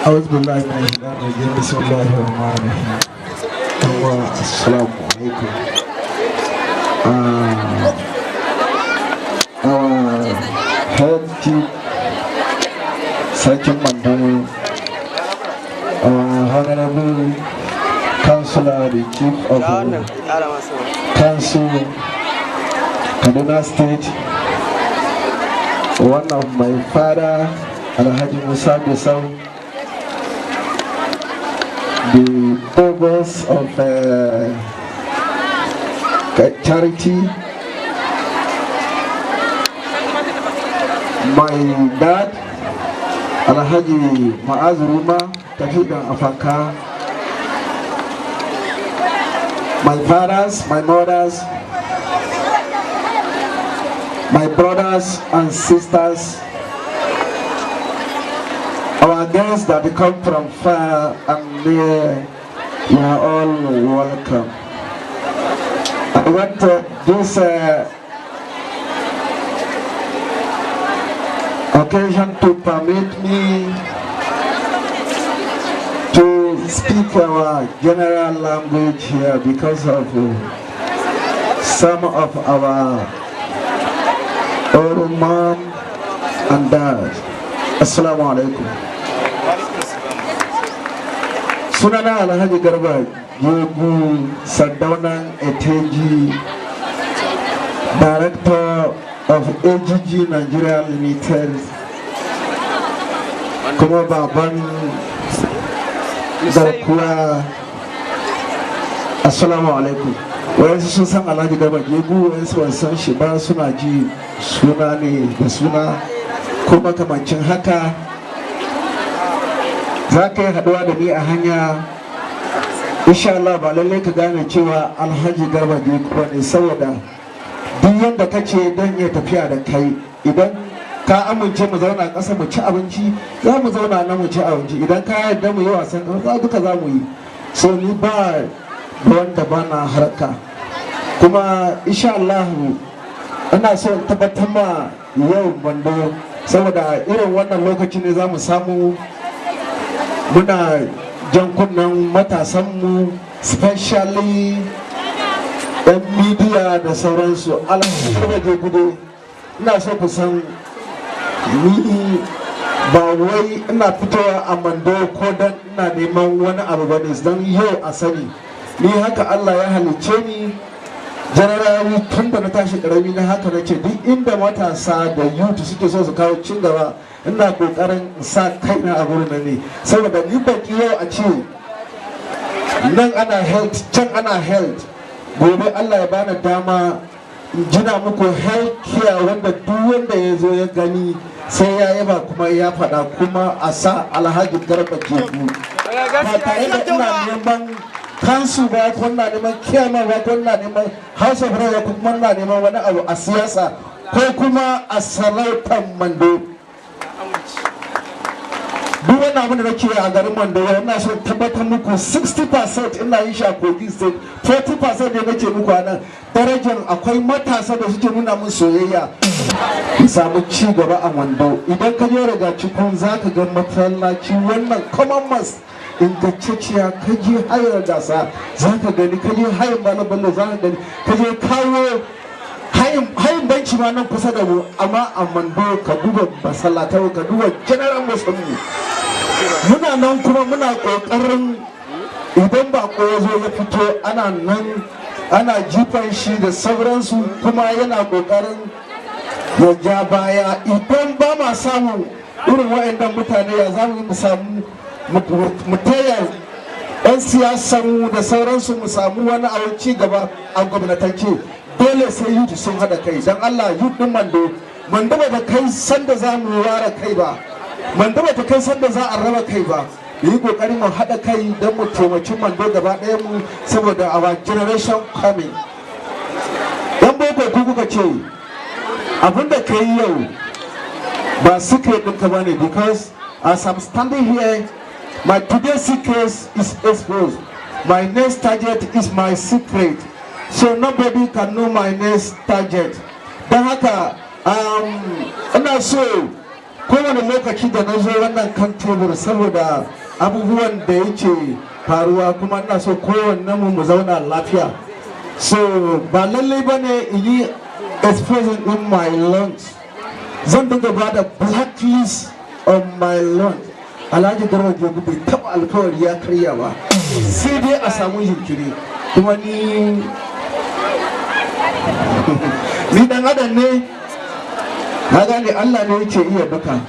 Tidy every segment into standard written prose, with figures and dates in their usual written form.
أعوذ بالله من الشيطان الرجيم، بسم الله الرحمن الرحيم. السلام عليكم. Our head chief, Sarkin Mando, our honorable councillor, the chief of council, Kaduna State, one of my father, Alhaji Musa Gusau, the provost of charity, my dad, Alhaji Ma'az Ruma, Tafidan Afaka, my fathers, my mothers, my brothers and sisters, our guests that come from far and near, you are all welcome. I want this occasion to permit me to speak our general language here because of some of our own mom and dad. Assalamu alaikum. Sunana Alhaji Garba Gegu, Sardaunan Eteji, Director of AGG Nigeria Limited, kuma baban garkuwa. Assalamu alaikum. Wayansu sun san Alhaji Garba Gegu, wayansu ban san shi ba, suna ji suna ne da suna ko makamancin haka. Za ka yi haɗuwa da ni a hanya, insha Allah ba lallai ka gane cewa Alhaji Garba Gegu ba ne, saboda duk yadda ka ce don iya tafiya da kai, idan ka amince mu zauna ƙasa mu ci abinci, za mu zauna nan mu ci abinci. Idan ka yarda mu yi wasan ƙasa, duka za mu yi. So ni ba wanda ba na harka. Kuma insha Allah ina so in tabbatar ma yau Mando, saboda irin wannan lokaci ne za mu samu muna jan kunnen matasanmu, especially 'yan media da sauransu. Alhamdulillah gudu, ina so ku san ni ba wai ina fitowa a Mando ko don ina neman wani abu ba ne. Don yau a sani, ni haka Allah ya halicce ni. Generally, tun da na tashi karami na haka na ce duk inda matasa da youth suke so su kawo cin gaba, ina kokarin in sa kaina a gurin nan ne, saboda ni baki yau a ce nan ana health, can ana health, gobe Allah ya bani dama in gina muku health care wanda duk wanda ya zo ya gani sai ya yaba kuma ya faɗa, kuma a sa Alhaji Garba Gegu, ba tare da ina neman kansu ba, ko ina neman chairman ba, ko ina neman House of Reps, ko kuma ina neman wani abu a siyasa ko kuma a sarautar Mando. Duk wannan abin da nake a garin Mando, ina so tabbatar muku 60% ina yin shi a Kogi State, 40% ne nake muku a nan. Darajar akwai matasa da suke nuna min soyayya mu samu ci gaba a Mando. Idan ka je Rigachikun, za ka ga masallaci wannan common mosque ingantacciya. Ka je Hayar Gasa, za ka gani. Ka je Hayin Malam Bello, za ka gani. Ka je kawo Hayin Banki ma nan kusa da mu. Amma a Mando, ka duba masallatai, ka duba general musulmi. Muna nan kuma muna kokarin idan ba ya zo ya fito, ana nan ana jifan shi da sauransu, kuma yana kokarin ya ja baya. Idan ba ma samun irin waɗannan mutane, ya za mu yi mu samu mu taya 'yan siyasan da sauransu mu samu wani abu ci gaba a gwamnatance? Dole sai youth sun haɗa kai. Don Allah, youth ɗin Mando, Mando ba ta kai sanda za mu ware kai ba, Mando ba ta kai sanda za a raba kai ba. Yi kokari mu haɗa kai don mu taimaki Mando gaba ɗaya mu, saboda our generation coming. Yan boko, ku kuka ce abinda ka yi yau ba secret ɗinka ba ne, because as I'm standing here, my today's secret is exposed. My next target is my secret, so nobody can know my next target. Don haka ina so kowane lokaci da na zo wannan country tebur saboda abubuwan da yake faruwa, kuma ina so kowanne mu mu zauna lafiya. So ba lallai ba ne in yi exposing in my lungs. Zan dinga ba da blacklist on my lungs. Alhaji Garba Gegu bai taɓa alkawari ya karya ba, sai dai a samu jinkiri. Kuma ni dan adam ne, na gane Allah ne yake iya duka.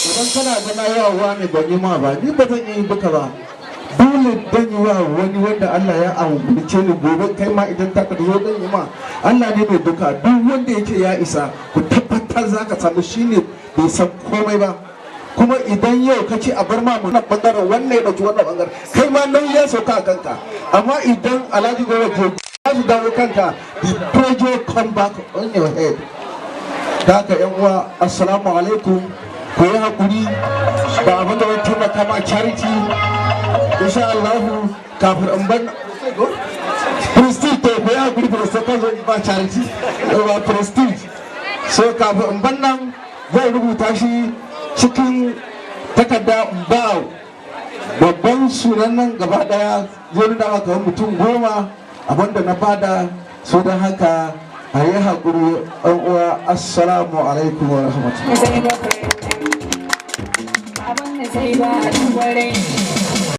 Idan kana ga na yawa ne, ban yi ma ba, ni ba zan iya yi duka ba. Dole dan yi wa wani wanda Allah ya ambace ni. Gobe kai ma idan ta zo, dan yi ma. Allah ne mai duka. Duk wanda yake ya isa, ku tabbatar za ka samu shine bai san komai ba. Kuma idan yau ka ce a bar ma mu nan bangaren, wannan ya dauki wannan bangaren, kai ma nauyi ya sauka a kanka. Amma idan Alhaji Goro ke za su dawo kanka, the pressure come back on your head. Da haka, yan uwa, assalamu alaikum. Ku yi hakuri ba abin da wani taimaka ma charity, insha Allah. Kafin in ban Prestige, to ku yi hakuri, Prestige kan zo ba charity ba Prestige. So kafin in ban nan, zan rubuta shi cikin takarda in ba babban sunan nan gaba daya, zai nuna maka mutum 10 abinda na bada. So don haka a yi haƙuri, ɗan uwa. Assalamu alaikum wa rahmatullahi. Abin da sai ba a